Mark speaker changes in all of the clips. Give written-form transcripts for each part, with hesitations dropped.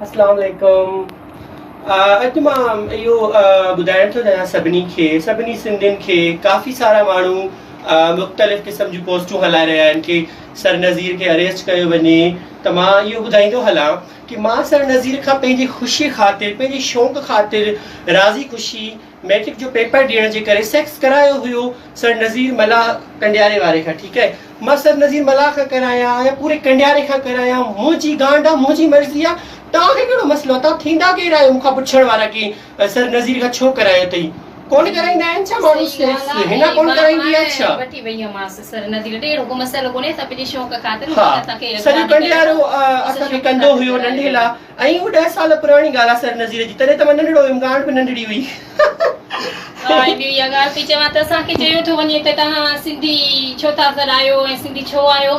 Speaker 1: اسلام عليڪم اڄ مان اهو ٻڌائڻ ٿو چاهيان سڀني کي سڀني سنڌين کي ڪافي سارا ماڻهو مختلف قسم جون پوسٽون هلائي رهيا آهن ڪي سر نظير کي اريسٽ ڪيو وڃي ته مان اهو ٻڌائيندو هلان ڪي مان سر نظير کان پنهنجي خوشي خاطر پنهنجي شوق خاطر راضي خوشي ميٽرڪ جو پيپر ڏيڻ جي ڪري سيڪس ڪرايو هيو سر نظير ملاح ڪنڊياري واري کان ٺيڪ آهي مان سر نظير ملاح کان ڪرايان يا پوري ڪنڊياري کان ڪرايان منهنجي گانڊ آ منهنجي مرضي آ توهان کي ڪهڙو مسئلو آ توهان ٿيندا ڪير آهيو مون کان پڇڻ وارا ڪي سر نظير کان ڇو ڪرايو اٿئي ڪون ڪرائيندا آهن ڇا ماڻهو
Speaker 2: صحيح
Speaker 1: سيڪس
Speaker 2: ڳالهه
Speaker 1: هنا
Speaker 2: آهي
Speaker 1: ڪون
Speaker 2: مان
Speaker 1: ڪرائيندي آ
Speaker 2: پاڻ
Speaker 1: ڇا
Speaker 2: وٺي وئي هيمانس سر نظير ڏي اهڙو ڪو مسئلو ڪونهي اسان پنهنجي شوق خاطر
Speaker 1: ها
Speaker 2: هن اسان کي
Speaker 1: سڄو
Speaker 2: اغوا نه ڪيو
Speaker 1: ڪنڊيارو
Speaker 2: اسان
Speaker 1: اسان کي
Speaker 2: شوق
Speaker 1: ڪندو
Speaker 2: خاطر
Speaker 1: هيو
Speaker 2: ڪرايو
Speaker 1: ننڍي لا ۽ اهو ڏهه سال پراڻي ڳالهه آهي سر نظير جي، تڏهن ته مان ننڍڙو هيم، ڳانڍ به ننڍڙي هئي.
Speaker 2: ها ۽ ٻي اها ڳالهه پئي چوان ته اسان کي چيو ٿو وڃي ته توهان سنڌي ڇو ٿا سڏايو ۽ سنڌي ڇو آهيو؟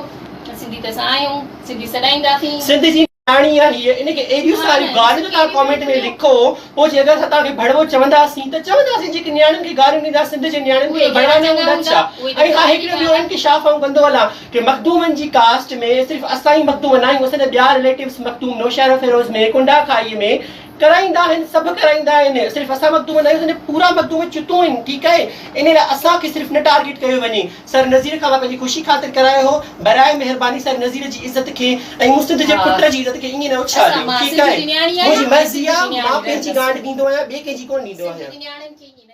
Speaker 2: سنڌي ته اسان آهيون، سنڌي سڏائينداسين.
Speaker 1: سنڌ جي نياڻي آهي هيء، ان کي ايڏيون
Speaker 2: ها
Speaker 1: ساريون
Speaker 2: نه
Speaker 1: گاريون ته
Speaker 2: ڏسو
Speaker 1: توهان
Speaker 2: ڪيڏي
Speaker 1: ڪامينٽ ۾
Speaker 2: ۾
Speaker 1: لکو، پوء جي اگر اسان توهان کي ڀڙوو چونداسين ته چونداسين جيڪي نياڻين کي گاريون ڏيندا سنڌ جي نياڻين کي
Speaker 2: اهي
Speaker 1: اهي ڀڙوا
Speaker 2: گهڻا
Speaker 1: نه
Speaker 2: چڱا
Speaker 1: هوندا
Speaker 2: هوندا،
Speaker 1: ڇا؟
Speaker 2: اهي ته
Speaker 1: ۽ ها
Speaker 2: ٻڌائين
Speaker 1: هڪڙو
Speaker 2: ئي
Speaker 1: ٻيو
Speaker 2: ڪانه.
Speaker 1: انڪشاف آئون ڪندو هلان ڪي مخدومن جي ڪاسٽ ۾ صرف اسان ئي مخدوم نه آهيون اسان جا ٻيا رليٽوز مخدوم نوشهروفيروز ۾ ڪنڊا کائي ۾ ڪرائيندا آهن سڀ ڪرائيندا آهن صرف اسان مخدوم نه آهيون اسان جا پورا مخدوم چتون آهن ٺيڪ آهي انهي لاء اسان کي صرف نه ٽارگيٽ ڪيو وڃي سر نظير کان مان پنهنجي خوشي خاطر ڪرايو هو براء مهرباني سر نظير جي عزت کي ۽ مون سنڌ جي
Speaker 2: ها
Speaker 1: پٽ جي عزت کي ائين نه
Speaker 2: اسان
Speaker 1: اڇاليو
Speaker 2: مان
Speaker 1: ٺيڪ
Speaker 2: سنڌ
Speaker 1: آهي
Speaker 2: جي نياڻي
Speaker 1: منهنجي
Speaker 2: آهيان ۽
Speaker 1: مرضي
Speaker 2: سنڌ جي
Speaker 1: آهي
Speaker 2: نياڻي
Speaker 1: مان پنهنجي
Speaker 2: رهندس.
Speaker 1: ڳانڍ ڏيندو آهيان ٻئي ڪنهن جي ڪونه ڏيندو
Speaker 2: سنڌ
Speaker 1: آهيان.
Speaker 2: جي نياڻين کي ائين نه.